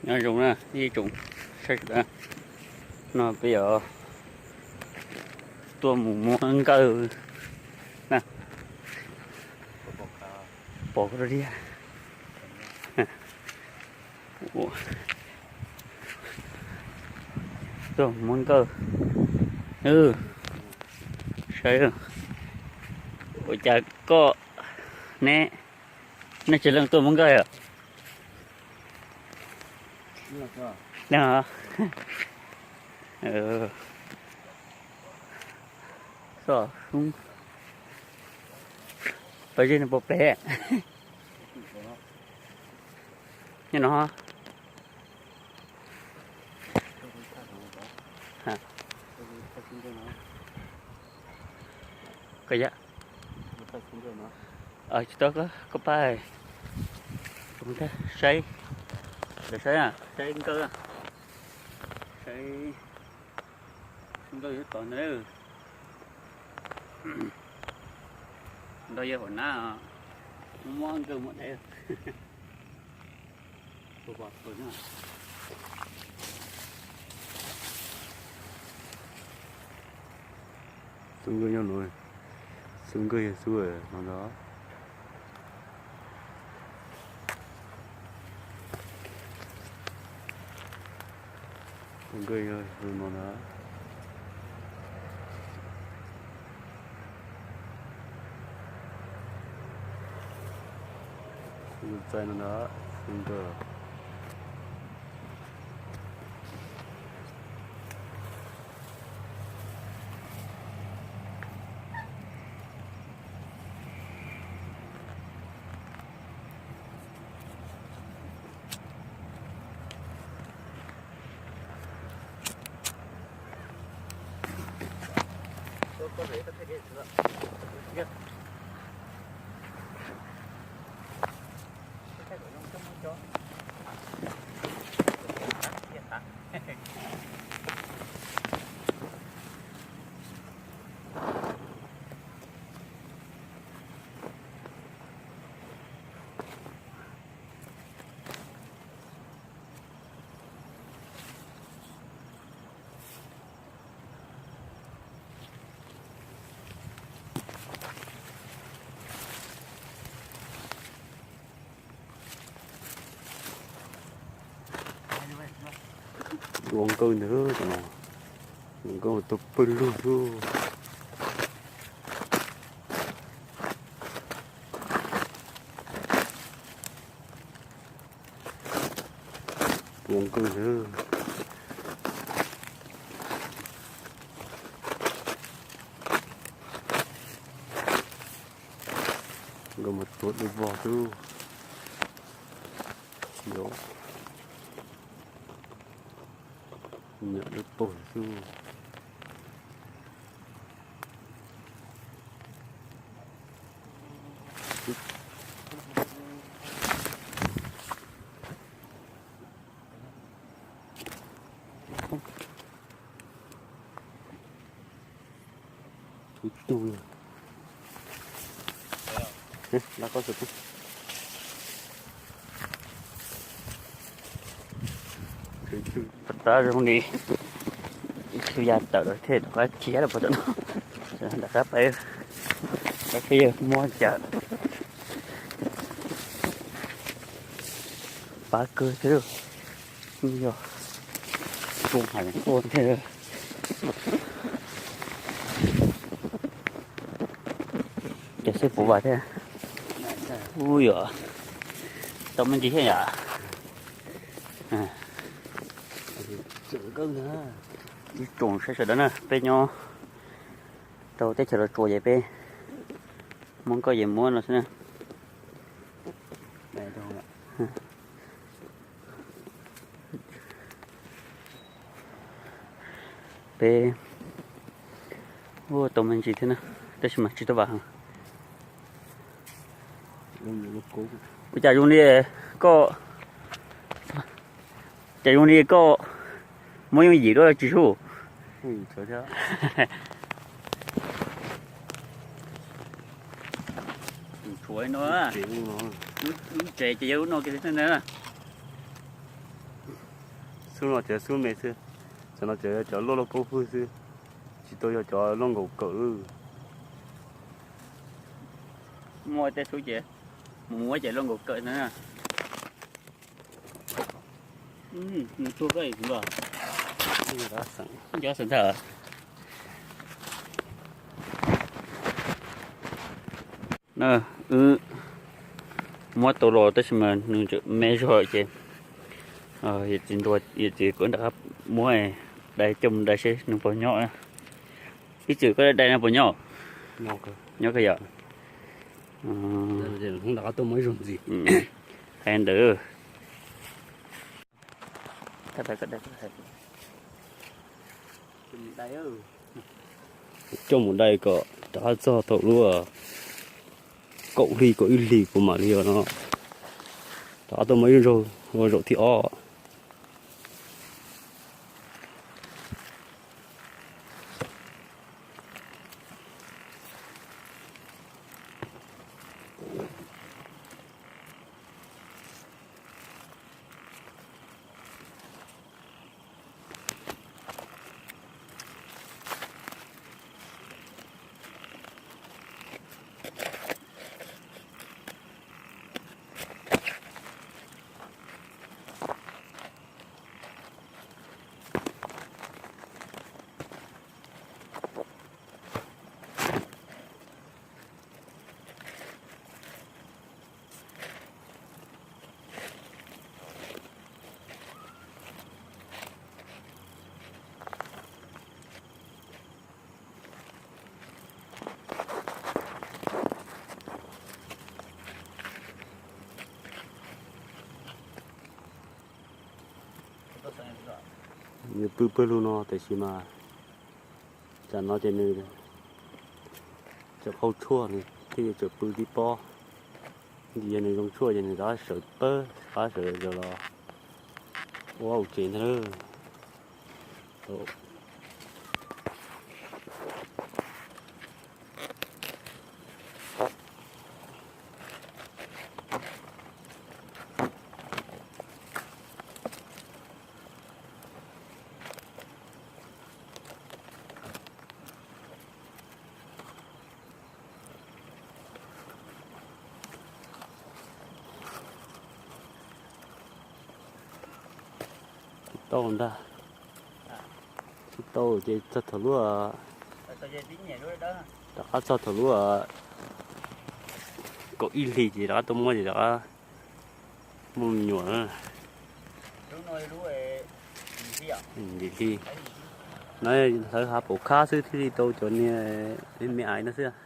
Nyob zoo na ib tsoom saib sawv daws, no peb yuav tuaj mus muab nkawj na. Pom koj diag. Tuaj muab nkawj. Saib, ua cas koj, neb, nej tsis leej tuaj muab nkawj os? Leej os. Xov sub, pab zeb no puas pem nyob no. Koj yam, tsis tau, koj pab saib, saib, saib nkawj, saib nkawj yuav tod ntag. Nrog yawg hauv nab muab nkawj muab dai. Xub nkawj nyob no, xub nkawj yog xub no ntag. Xub nkawj yog xub no ntag. Xub txaij no ntag, xub nkawj. Ua nkawj ntawd no, ua nkawj ua tau pawg lug xwb. Ua nkawj ntawd, nkawj mas tuav dawb vog xwb. Nyob dawb paug xwb. Ib tug no koj xwb. Tab zoo li ib tug ya tawm lawm thiaj rov qab khiav los puas tom no. Rov qab pais, rov qab khiav muab cawm. Pab kawg thiab, yog zoo hais tuaj thiab. Ces xwb puv vas thiab. Ub, yuav tau me ntsis thiab yom. Ib tsoom saib sawv daws na, peb nyob rau teb chaws Los Tsuas ces peb muab nkoj ces muab no xwb na. Peb, ua tau me ntsis thiab na, tab sis mas tsis tau vam heev. Ua cas zoo li koj, cas zoo li koj muab yooj yim dua tsis sub. Tshuav no, lub tsev ces yog lub no kiag thiab na. Xub no tseem xub me xwb, cov no tseem cov luaj luaj poob hwj xwb, tsis tau yog cov luaj nkaus kawm. Muaj tej xub ces mus muab ces luaj nkaus kawm na. Nws tuag koj ib los. Cov xeem ntawd. Na, wb muab tau los tab sis mas nws tseem me zog ces yawm txiv ntuas, yawm txiv kuv rov qab muab dai coj mus dai seb nws puas nyob. Ib txwm koj dai no puas nyob? Nyob kawg yom. Hais ntawd. Coj mus dai kom rov qab txog thaum lub kaum hli kaum ib hlis kuv mam li no rov qab tuaj muab ib zaug ua zaum thib ob. Nws pw pawg lug no tiam sis mas tsam no ces nws tseem qhau tshuaj, nws thiaj tseem pw tib pob. Ntsis yog nws zoo tshuaj ces nws rov sawv pawg, rov sawv zaws los ua ua tsev ntag. Tsis tau ntag. Tsis tau ces txog thaum lub, rov qab txog thaum lub kaum ib hlis ces rov qab tuaj muab ces rov qab muaj me nyuam. Nim hli no lawv hav paum khab xwb thiaj li tau cov niag me me aiv no xwb.